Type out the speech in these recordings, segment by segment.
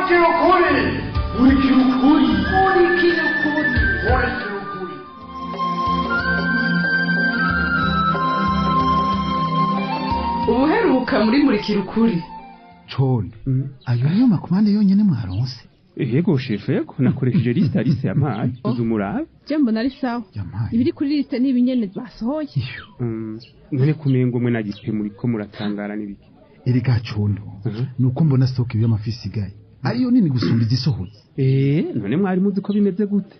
Murikira ukuri. Murikira ukuri. Murikira ukuri. Murikira ukuri. Ubuheruka muri Murikira ukuri. Cone, ayo niyo makomande yonyene mwaronse? Yego shefe, yego nakoresheje liste Alice yampaye. Tuzumurabe. Je mbona ari sawa. Yampaye. Ibiri kuri liste ni ibinyene basohoye. None kumengo mwe nagipe muri ko muratangara nibiki? Erega Condo, nuko mbona stock y'amafi isigaye ariyo nini gusumba izisohotse. None mwari muzi ko bimeze gute?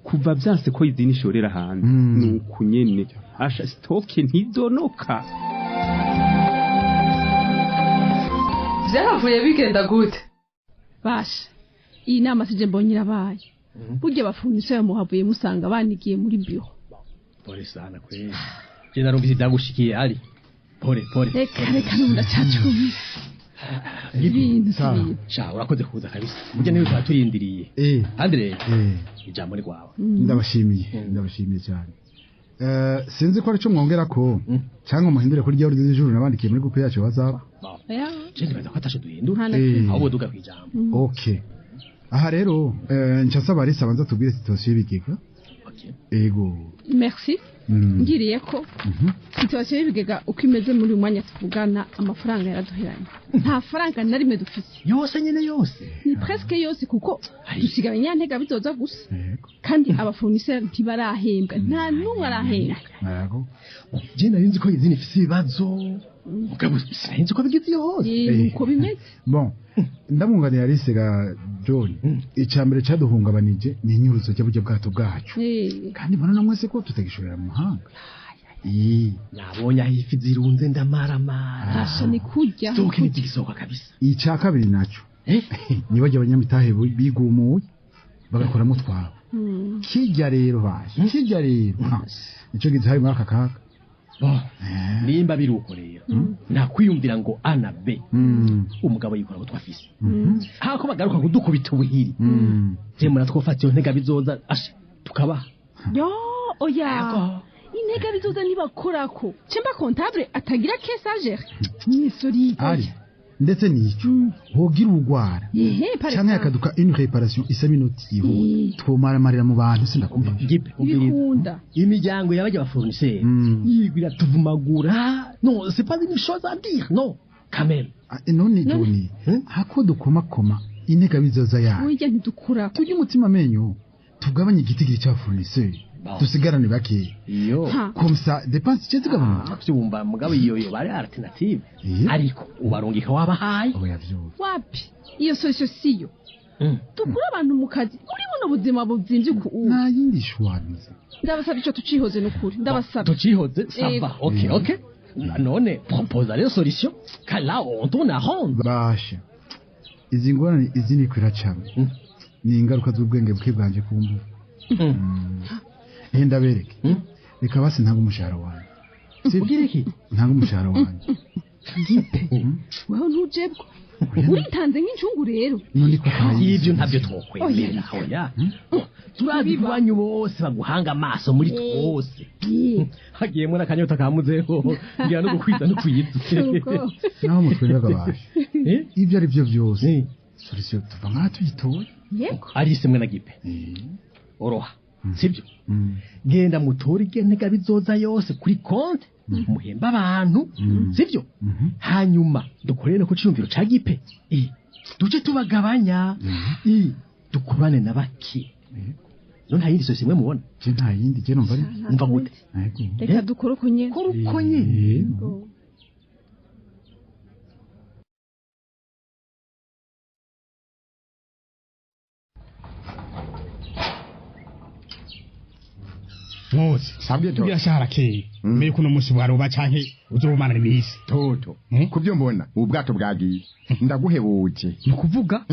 Kuva vyanse ko izini shorera hanze. Nuko nyene asha stock ntidonoka. Vyahavuye bigenda gute? Basha, iyi nama sije mbonye irabaye. Burya bafunisha muhavuye musanga banigiye muri bureau. Pole sana kweli. Je narumvise ivyagushikiye ari. Pole pole. Reka reka n'undacacumi. Ibintu si Sha urakoze kuza kabisa. Burya niwe twaturindiriye. Andre, ijambo ni kwawe. Ndabashimiye, ndabashimiye cyane. Sinzi ko arico mwongera ko cyangwa muhindure kuri rya ijuru nabandikiye muri groupe yacu WhatsApp. Je ndibaza ko atasho duhindura. Ahubwo duga kwijambo. Okay. Aha rero nca saba Alice abanza tubwire situation y'ibigega. Okay. Ego. Merci. Ngiriye ko situation y'ibigega uko imeze muri uyu mwanya tuvugana amafaranga yaraduheranye. Nta faranga na rimwe dufise. Yose nyene yose. Ni presque yose kuko dusigaye nyantega bizoza gusa. Kandi abafournisseur ntibarahembwa. Nta numwe arahembwa. Yego. Je nari nzi ko izini ifise ibibazo. Mugabo sinzi ko bigize yose. Uko bimeze. Bon, ndamwunganira Alice ga John. Icambere cyaduhungabanije ni inyuruzo cy'aburyo bwato bwacu. Kandi mbona namwe se ko tutagishorera mu mahanga. Nabonye aho ifi zirunze ndamaramara. Asha ni kurya. Stoke ni igisohoka kabisa. Icya kabiri naco. Nibajya abanyamitahe bigumuye bagakoramo twabo. Kijya rero baje. Kijya rero. Nico gize muri aka kaka. Nimba biruko rero nakwiyumvira ngo A na B umugabo yikora twafise hako bagaruka kudukubita ubuhiri je mura twofata iyo ntega bizoza asha tukabaha. Yo oya intega bizoza ntibakorako chemba comptable atagira caisse à gérer ni solide ari ndetse nico hogira ubugwara cyane yakaduka une réparation isa minute yihuta twomara mu bantu sindakumva ibikunda imiryango y'abajya bafournisseur yigwira tuvumagura. Non, c'est pas une chose à dire, non quand même. None Johnny hako dukoma koma intega bizoza ya oya ntidukura tujye umutima menyo tugabanye igitigiri cya fournisseur dusigarane bake iyo comme ça dépense cyo tugabanuka byumva mugabo iyo yo bari alternative ariko ubarungika wabahaye oya vyumva wapi iyo solution siyo dukura abantu mu kazi muri buno buzima buzimvye ku ubu nta yindi shwanize. Ndabasaba ico tucihoze n'ukuri ndabasaba tucihoze ça va. OK OK none propose les solutions car là on tourne à rond. Basha izi ngorane izindi kwiracana ni ingaruka z'ubwenge buke bwanje kumbu. Ndabereke reka basi ntange umushahara wanjye. Ugira iki? Ntange umushahara wanjye. Gipe wewe ntujebwa uritanze nk'incungu rero. None ko ivyo ntabyo twokwemera. Oya turazi banyu bose baguhanga amaso muri twose hagiyemwo n'akanyota kamuzeho ngira no gukwiza no kwiza naho mutwengaga bashe ivyo ari byo byose solution tuva nka tuyitoye. Yego Alice mwe na Gipe oroha sibyo genda mutora igentega bizoza yose kuri konte muhemba abantu sibyo hanyuma dukorere no ku ciyumviro ca Gipe duce tubagabanya dukurane na bake. None nta yindi sose mwe mubona? Je nta yindi je numva ari umva gute. Reka dukore uko nyene. Kora uko nyene. Mose, sabye to. Tugira shahara keye. Mbe kuno musi bwaroba canke uzobumana imisi. Toto. Kubyo mbona ubwato bwagiye. Ndaguhebuje. Nukuvuga?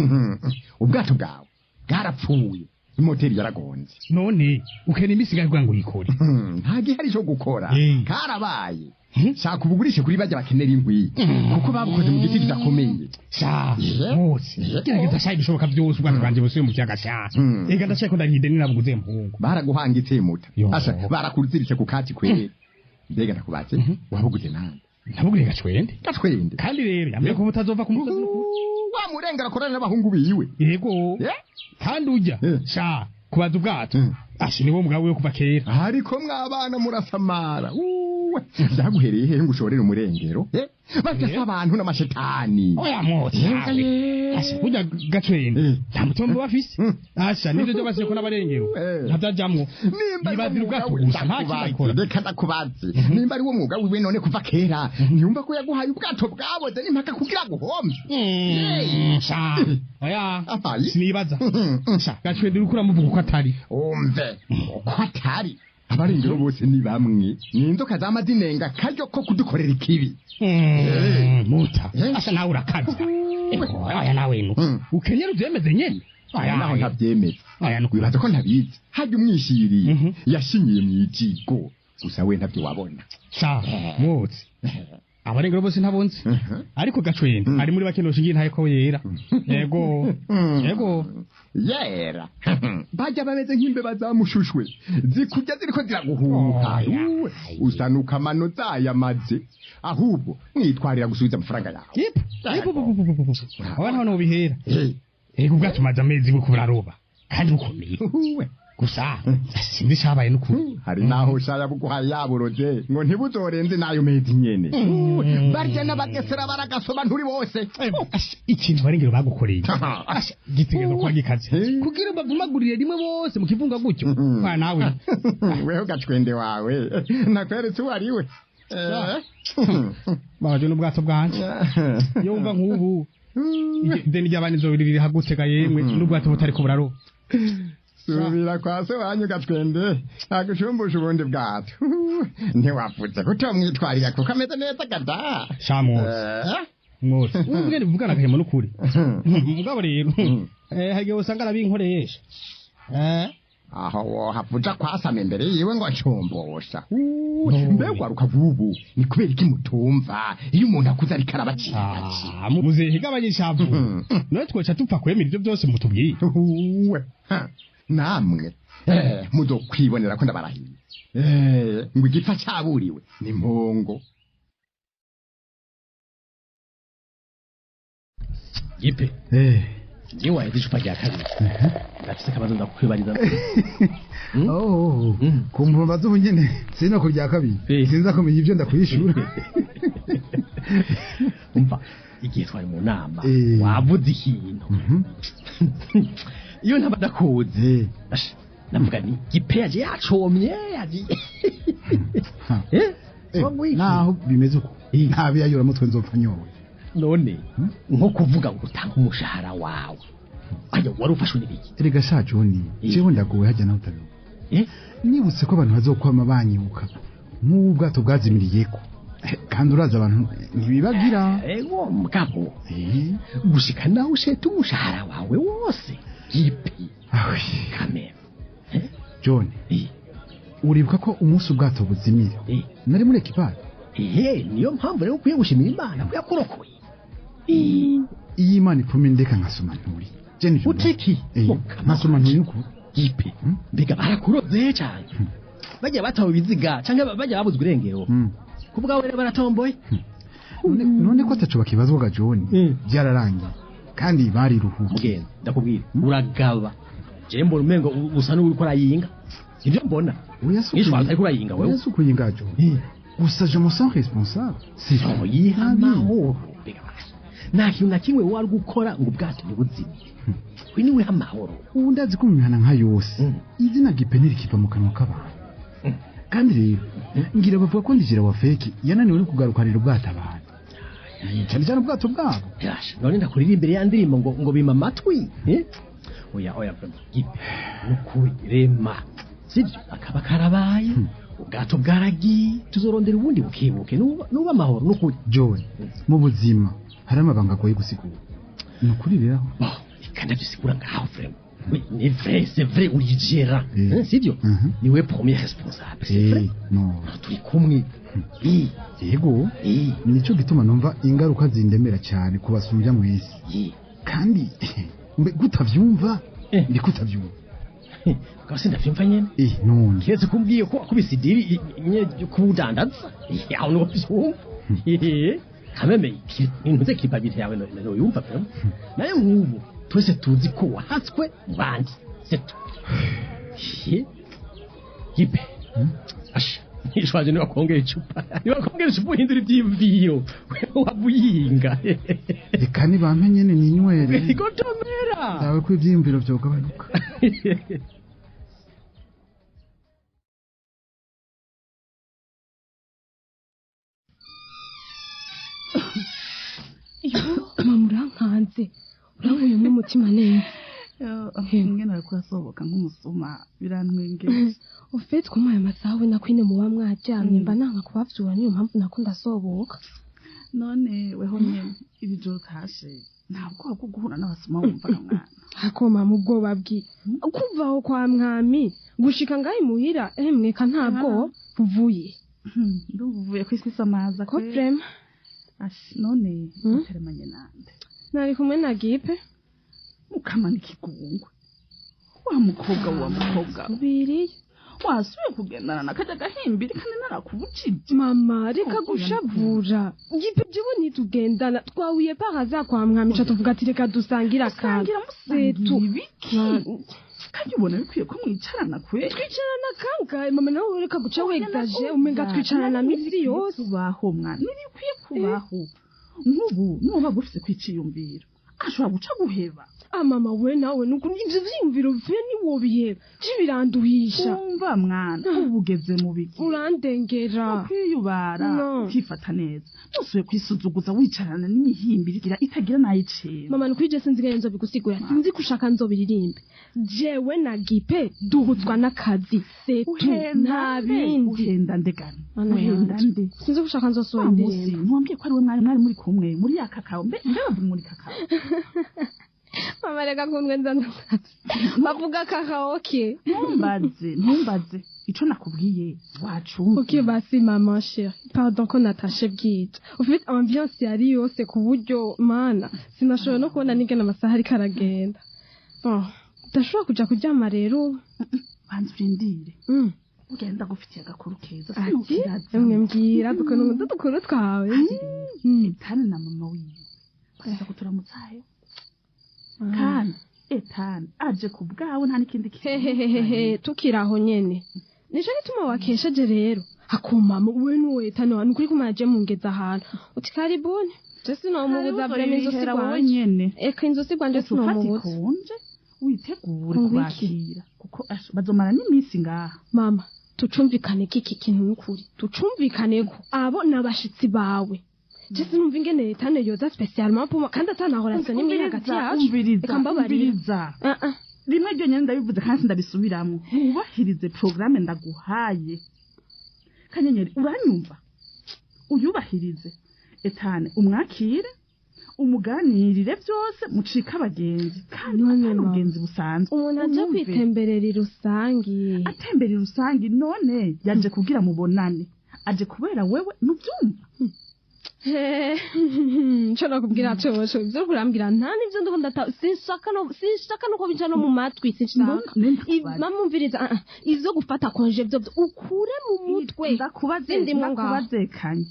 Ubwato bwawe bwarapfuye. Imoteri yaragonze. None ukene imisi gakugira ngo uyikore. Nta gihari cyo gukora. Karabaye. Shaka ubugurishe kuri bajya bakenera ingwi. Kuko babukoze mu giti kidakomeye. Sha, Mose, gerageza sha ibishoboka byose ubwato bwanje busuye mu kiyaga sha. Ega ndashaka ko ndahide ninabuguze mpungu. Baraguhangitse muta. Asha barakuruziritse ku kati kwere. Mbega ndakubatse wabuguze nande? Nabugure gacwende. Gacwende. Kandi rero yambye ko butazova ku musozi. Wa murengera akorana n'abahungu biwe. Yego. Kandi ujya sha kubaza ubwato. Ashe niwo mugabo we kuva kera. Ariko mwabana murasamara. Uwe byaguhereye hehe ngo ushorere umurengero? Barya se abantu n'amashetani. Oya mwotsi. Ashe burya gacwende nta mutombo bafise. Asha nivyo byo baseko n'abarengero ntavyajamwo. Nimba ubwato gusa nta kintu. Reka ndakubaze, nimba ari wo mwuga wiwe none kuva kera ntiyumva ko yaguhaye ubwato bwaboze n'impaka kugira guhombe? Sha oya sinibaza. Sha gacwende uriko uramuvuga uko atari. Umve uko atari. Abarengero bose ni bamwe, ni inzoka z'amazinenga karyo ko kudukorera ikibi. Muta asha nawe urakabya. Oya nawe no ukenyera uvyemeze nyene. Oya naho ntavyemeze. Oya no kwibaza ko ntabizi. Hajya umwishiriye yashinyiye mwijigo gusa we ntavyo wabona. Sha mutsi abarengero bose ntabonze, ariko gacwende ari muri bake noshingiye ntaye ko yera. Yego yego yera. Bajya bameze nk'imbeba zamushushwe zikurya ziriko ziraguhuha. Usanuka amano zayamaze. Ahubwo mwitwarira gusubiza amafaranga yawe. Aho naho bihera. Ego ubwato maze amezi buko buraroba kandi bukomeye. Gusa sinzi cabaye n'ukuri. Hari naho shaya buguhaye yaburoje ngo ntibuzorenze nayo mezi nyene. Barya n'abagesera baragasoba nturi bose. Ikintu barengero bagukoreye gitegezo kwa gikaze kugira bavumagurire rimwe bose mu kivunga gutyo. Kwa nawe weho gacwende wawe nakweretse uwo ari we. Baje n'ubwato bwanje yumva nk'ubu ideni ry'abandi nzobiri riri hagutega yemwe n'ubwato butariko buraroba. Subira kwa se wanyu gacwende agushumbusha ubundi bwato. Ntiwapfutse kutomwitwarira kuko ameze neza gada. Sha mwose mwose ubwenge buvugana agahema n'ukuri. Mugabo rero hagiye usanga arabinkoresha. Aho wohavuja kwasama imbere yiwe ngo anshumbusha. Mbega rukavubu ni kubera iki mutumva iyo umuntu akuze ariko arabacika? Muzehe gabanyishavu none twoca tupfa kwemera ivyo byose mutubwiye. Namwe muzokwibonera ko ndabarahiye. Ngo igipfa caburiwe ni mpongo. Gipe jewe waheze icupa rya kabiri ndafise akabazo ndakukwibariza. Oh kumva ubu nyene sino ku rya kabiri sinza kumenya ibyo ndakwishura. Umva igihe twari mu nama wavuze ikintu iyo ntaba ndakuzi navuga ni Gipe yaje yacomye yaje. Naho bimeze uko nta biyayura mutwe nzopfa nyowe. None nko kuvuga ngo utanga umushahara wawe ayo wari ufashwe n'ibiki? Erega sha John jewe ndagowe hajya nawe utabivuga. Nibutse ko abantu bazokwama banyibuka nk'ubu bwato bwazimiriyeko kandi uraza abantu ntibibagira. Ego mugabo gushika naho usheta umushahara wawe wose Gipe. Kamera John uribuka ko umunsi ubwato buzimira nari muri ekipari? Niyo mpamvu rero ukwiye gushimira Imana ko yakurokoye. Iyi Imana ipfuma indeka nkasoma nturi uteki nkasoma nturi n'ukuri. Gipe mbega barakuroze cyane bajya batawe ibiziga cyangwa bajya babuzwe irengero kubwawe rero baratomboye. None ko ataco bakibazwaga John byararangiye kandi bariruhukiye. Mugenzi ndakubwira uragaba je mbona umengo usa n'uriko urayinga ivyo mbona uyasukuye ariko urayinga wewe uyasukuye inga John. Gusa je me sens responsable. Si yiha amahoro mbega nta kintu na kimwe wari gukora ngo ubwato ntibuzimire. We niwe amahoro. Ubu ndazi ko mu mihana nka yose izina Gipe ntirikiva mu kanwa k'abantu. Kandi rero ngira bavuga ko ndijira wa feki yananiwe no kugarukanira ubwato abantu cyane cyane ubwato bwabo. None ndakurira imbere ya ndirimbo ngo bima amatwi. Oya oya Gipe nukuri rema sibyo akaba karabaye ubwato bwaragiye tuzorondera ubundi bukibuke nuba amahoro nukuri. John mu buzima hari amabanga agoye gusigura nukuri rero kandi bisigura ngaho vraiment. Oui, ni vrai, c'est vrai urigera. Sibyo niwe premier responsable, c'est vrai. No turi kumwe. Yego nico gituma numva ingaruka zindemera cyane kubasumbya mwese. Kandi mbe gutavyumva ndi kutavyumva. Kaba sindavyumva nyene. None kiretse kumbwiye ko akubise idiri nye kubudandaza. Aho no byumva. Kameme intuze kipabiri yawe no yumva pe. Nayo nk'ubu twese tuzi ko wahatswe mu bandi. Setu. Gipe. Asha. Nishwaje niba kongera icupa. Niba kongera icupa uhindura ibyiyumviro. Wabuyinga. Reka nibampe nyene ninywere. Igotomera. Ndawe ko ibyiyumviro byogabanuka. Yo, mama urankanze. Urankuyemo umutima neza. Ingene ariko urasohoka nk'umusuma birantwengeje. Ufite kumuha amasaha we na Queen muba mwaryamye mba nanga kubavyura niyo mpamvu nakunda soboka. None weho nyene iri joro utashe nta bwoba bwo guhura n'abasuma wumvaga mwana. Ako mama ubwoba bwi kuva aho kwa mwami gushika ngaho imuhira emwe ka nta bwoba buvuye. Ndumva uvuye kwisamaza ko vraiment. Ashi none uteremanye nande? Nari kumwe na Gipe. Mukamana ikigungwe. Wa mukobwa wa mukobwa. Biriye. Wasubiye kugendana na kajya gahimbiri kandi narakubujije. Mama reka gushavura. Gipe jewe ntitugendana twahuye paraza kwa mwami ca tuvuga ati reka dusangira akantu. Musangira ibiki? Kandi ubona bikwiye ko mwicarana kwe. Twicarana kangahe mama nawe reka guca wegzaje umenga twicarana misi yose. Kubaho mwana ntibikwiye kubaho. Nk'ubu nuba gufise kwiciyumviro. Ashobora guca guheba. Mama we nawe nuko ivyo vyiyumviro bivuye niwobiheba biranduhisha. Umva mwana ubugeze mu biki urandengera ukwiyubara ukifata neza ntusuye kwisuzuguza wicarana n'imihimbiri itagira nayicira. Mama nuko ije sinzi ngene nzobigusigura sinzi kushaka nzobiririmbe jewe na Gipe duhutswa n'akazi setu nta bindi. Uhenda ndegana uhenda nde sinzi kushaka nzosohora indirimbo. Ntiwambwiye ko ari we mwari muri kumwe muri ya kakao mbe bavuga muri kakao. Mama reka kundwe nzandatse bavuga karaoke. Ntumbaze ico nakubwiye wacumva. Ok basi mama chérie pardon ko natashe bwije ufite ambiance yari yose ku buryo mana sinashobora no kubona n'ingene amasaha ariko aragenda. Bon ndashobora kuja kuryama rero. Banza urindire ugenda gufitiye agakuru keza sinukiraza. Emwe mbwira dukuntu dukuru twawe. Etani na mama wiwe baza kuturamutsayo. Kandi Etani aje ku bwawe nta n'ikindi kintu. Hehehehe tukiraho nyene nico gituma wakesheje rero. Akomama we nuwe Etani wa nukuri kumaje mungeza ahantu uti karibuni je sinomubuza vraiment inzosi rwanje. Eka inzosi rwanje sinomubuza. Konje witegure kwakira kuko bazomara n'iminsi ngaha. Mama tucumvikane kiki kintu n'ukuri tucumvikane ko abo nabashitsi bawe. Jesi numva ingene Etane yoza spécialement pour moi kandi atanahorasyo n'imwe hagati yacu. Reka mbabarira. Rimwe ryonyene ndabivuze kandi ndabisubiramwo. Wubahirize programme ndaguhaye. Kanyenyeri uranyumva? Uyubahirize. Etane umwakire umuganirire byose mucika abagenzi kandi atari ubugenzi busanzwe. Umuntu aje kwitemberera irusangi. Atemberera irusangi none yaje kugira mubonane. Aje kubera wewe nubyumva. Nshobora kubwira cyo ibyo kurambwira nta nibyo ndiko ndata sinshaka no kubinja no mu matwi sinshaka. Mamumviriza izo gufata konje byo ukure mu mutwe. Ndakubazekanye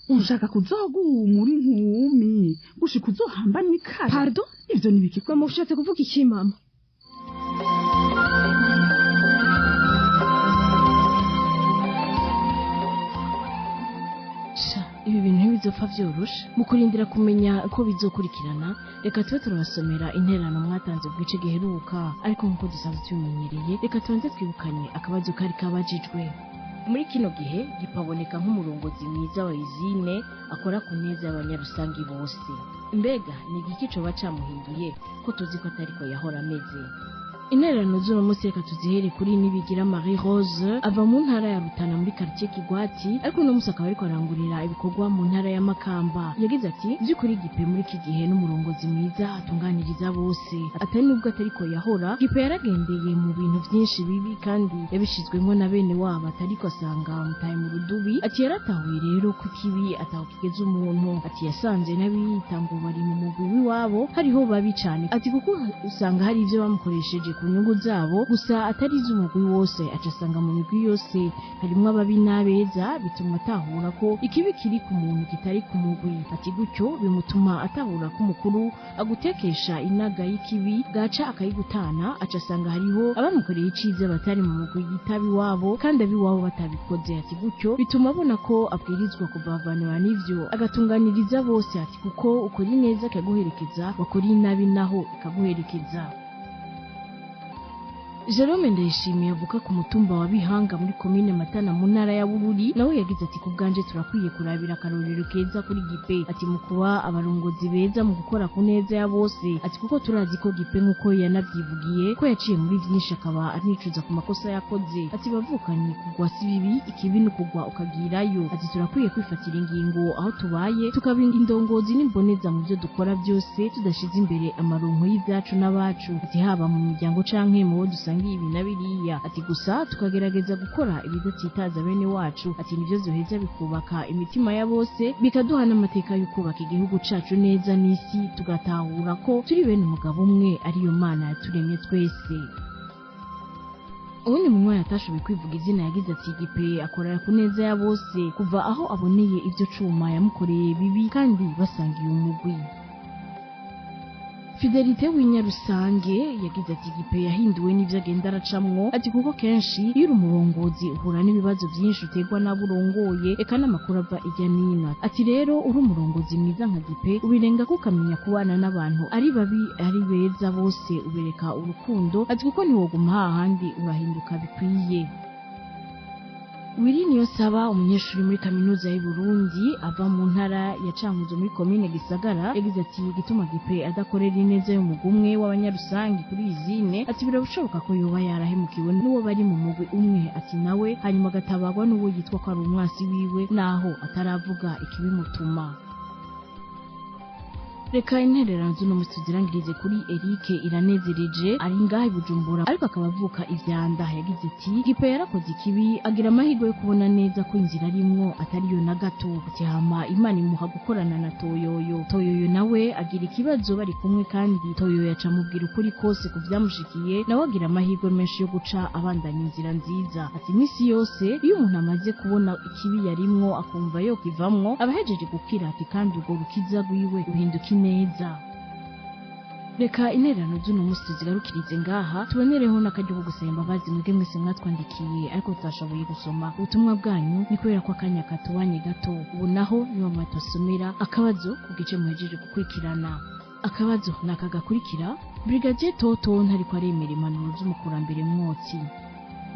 ushaka kuzoguhumura inkumi gushika uzohamba n'ikara. Pardon ivyo nibiki? Mama ushatse kuvuga iki mama? Ibi bintu ntibizopfa vyoroshe. Mu kurindira kumenya ko bizokurikirana reka tube turabasomera intererano mwatanze ku gice giheruka, ariko nk'uko dusanzwe tubimenyereye reka tubanze twibukanye akabazo kari kabajijwe. Muri kino gihe gipaboneka nk'umurongozi mwiza wa izine akora ku neza y'abanyarusangi bose. Mbega ni igiki coba camuhinduye ko tuzi ko atariko yahora ameze? Intererano z'uno munsi reka tuzihere kuri Nibigira Marie Rose ava mu ntara ya Rutana muri quartier Kigwati, ariko uno munsi akaba ariko arangurira ibikorwa mu ntara ya Makamba. Yagize ati by'ukuri Gipe muri iki gihe n'umurongozi mwiza atunganiriza bose, atari nubwo atariko yahora. Gipe yaragendeye mu bintu byinshi bibi kandi yabishizwemo na bene wabo, atariko asanga mutaye mu rudubi. Ati yaratahuye rero ko ikibi ataho kigeze umuntu. Ati yasanze n'abiyita ngo bari mu mugwi w'iwabo hariho babi cane, ati kuko usanga hari ivyo bamukoresheje ku nyungu zabo gusa atari iz'umugwi wose. Aca asanga mu migwi yose harimwo ababi n'abeza, bituma atahura ko ikibi kiri ku muntu kitari ku mugwi. Ati gutyo bimutuma atahura ko umukuru agutekesha inaga y'ikibi gaca akayigutana. Aca asanga hariho abamukoreye iciza batari mu mugwi yitaba iwabo kandi ab'iwabo batabikoze. Ati gutyo bituma abona ko abwirizwa kuvavanura n'ivyo agatunganiriza bose. Ati kuko ukora ineza ikaguherekeza, wakora inabi naho ikaguherekeza. Jerome Ndayishimiye avuka ku mutumba wa Bihanga muri komine Matana mu ntara ya Bururi, nawe yagize ati ku bwanje turakwiye kurabira akarorero keza kuri Gipe, ati mu kuba abarongozi beza mu gukora ku neza ya bose, ati kuko turazi ko Gipe nk'uko yanavyivugiye ko yaciye muri vyinshi akaba anicuza ku makosa yakoze. Ati bavukanye kugwa si bibi, ikibi ni ukugwa ukagirayo. Ati turakwiye kwifatira ingingo aho tubaye, tukaba indongozi n'imboneza mu byo dukora byose, tudashize imbere amaronko y'ivyacu n'abacu, ati haba mu miryango canke mu bo dusangiye ibi na biriya. Ati gusa tukagerageza gukora ibidatsitaza bene wacu, ati nivyo vyoheza bikubaka imitima ya bose, bikaduha n'amateka yo kubaka igihugu cacu neza n'isi, tugatahura ko turi bene umugabo umwe ariyo Mana yaturemye twese. Uwundi munywanyi atashoboye kwivuga izina yagize ati Gipe akorera ku neza ya bose kuva aho aboneye ivyo Cuma yamukoreye bibi kandi basangiye umugwi. Fidelite w'Inyarusange yagize ati Gipe yahinduwe n'ivyo agenda aracamwo, ati kuko kenshi iyo uri umurongozi uhura n'ibibazo vyinshi uterwa n'abo urongoye, eka n'amakuru ava irya n'ino. Ati rero uri umurongozi mwiza nka Gipe ubirengako ukamenya kubana n'abantu ari babi ari beza bose, ubereka urukundo, ati kuko ntiwoguma hahandi urahinduka bikwiye. Wili Niyonsaba, umunyeshuri muri kaminuza y'u Burundi ava mu ntara ya Cankuzo muri komine Gisagara, yagize ati igituma Gipe adakorera ineza y'umugwi umwe w'abanyarusangi kuri izine, ati birashoboka ko yoba yarahemukiwe n'uwo bari mu mugwi umwe, ati nawe hanyuma agatabagwa n'uwo yitwa ko ari umwasi wiwe naho ataravuga ikibimutuma. Reka intererano z'uno musi tuzirangirize kuri Eric Iranezereje ari ngaha i Bujumbura ariko akaba avuka ivyanda. Yagize ati Gipe yarakoze ikibi agira amahirwe yo kubona neza ko inzira arimwo atariyo na gato, ati hama Imana imuha gukorana na Toyoyo. Toyoyo nawe agira ikibazo bari kumwe kandi Toyoyo aca amubwira ukuri kose ku vyamushikiye, nawe agira amahirwe menshi yo guca abandanya inzira nziza. Ati imisi yose iyo umuntu amaze kubona ikibi yarimwo akumva yokivamwo aba ahejeje gukira, ati kandi urwo rukiza rwiwe ruhinduka neza. Reka intererano z'uno musi tuzigarukirize ngaha, tubonereho n'akaryo ko gusaba imbabazi mwebwe mwese mwatwandikiye ariko tutashoboye gusoma ubutumwa bwanyu, ni kubera ko akanya katubanye gato. Ubu naho niho mwatosomera akabazo ku gice muhejeje gukurikirana. Akabazo ni aka gakurikira: Brigadier Toto ntariko aremera impanuro z'umukurambere Mwotsi.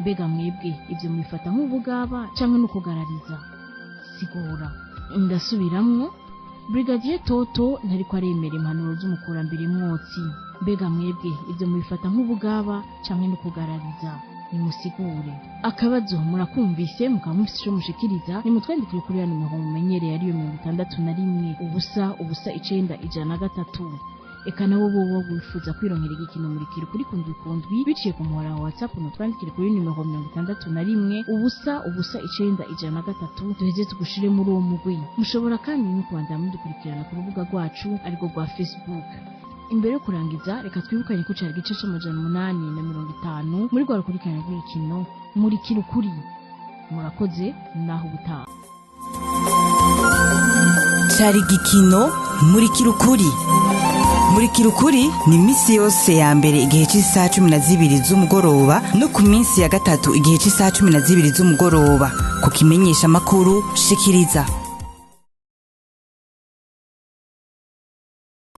Mbega mwebwe ivyo mubifata nk'ubugaba canke n'ukugarariza? Sigura. Ndasubiramwo: Brigadier Toto ntariko aremera impanuro z'umukurambere Mwotsi. Mbega mwebwe ivyo mubifata nk'ubugaba canke n'ukugarariza? Nimusigure. Akabazo murakumvise, mukaba mufise ico mushikiriza, nimutwandikire kuri ya nimero mumenyereye ariyo 61 0 0 9 103. Eka nabo bobo wifuza kwironkera igikino murikira kuri kundwi kundwi biciye ku muhora wa WhatsApp, mutwandikire kuri nimero 61 0 0 9 103, duheze tugushire muri uwo mugwi. Mushobora kandi no kubandanya mudukurikirana ku rubuga rwacu ariko rwa Facebook. Imbere yo kurangiza, reka twibukanye ko cari igice c'850 muri rwa rukurikirane rw'igikino Murikira Ukuri. Murakoze, naho ubutaha. Cari igikino Murikira Ukuri. Murikira Ukuri ni iminsi yose ya mbere igihe cy'isaha 12 z'umugoroba no ku minsi ya gatatu igihe cy'isaha 12 z'umugoroba ku kimenyesha makuru shikiriza.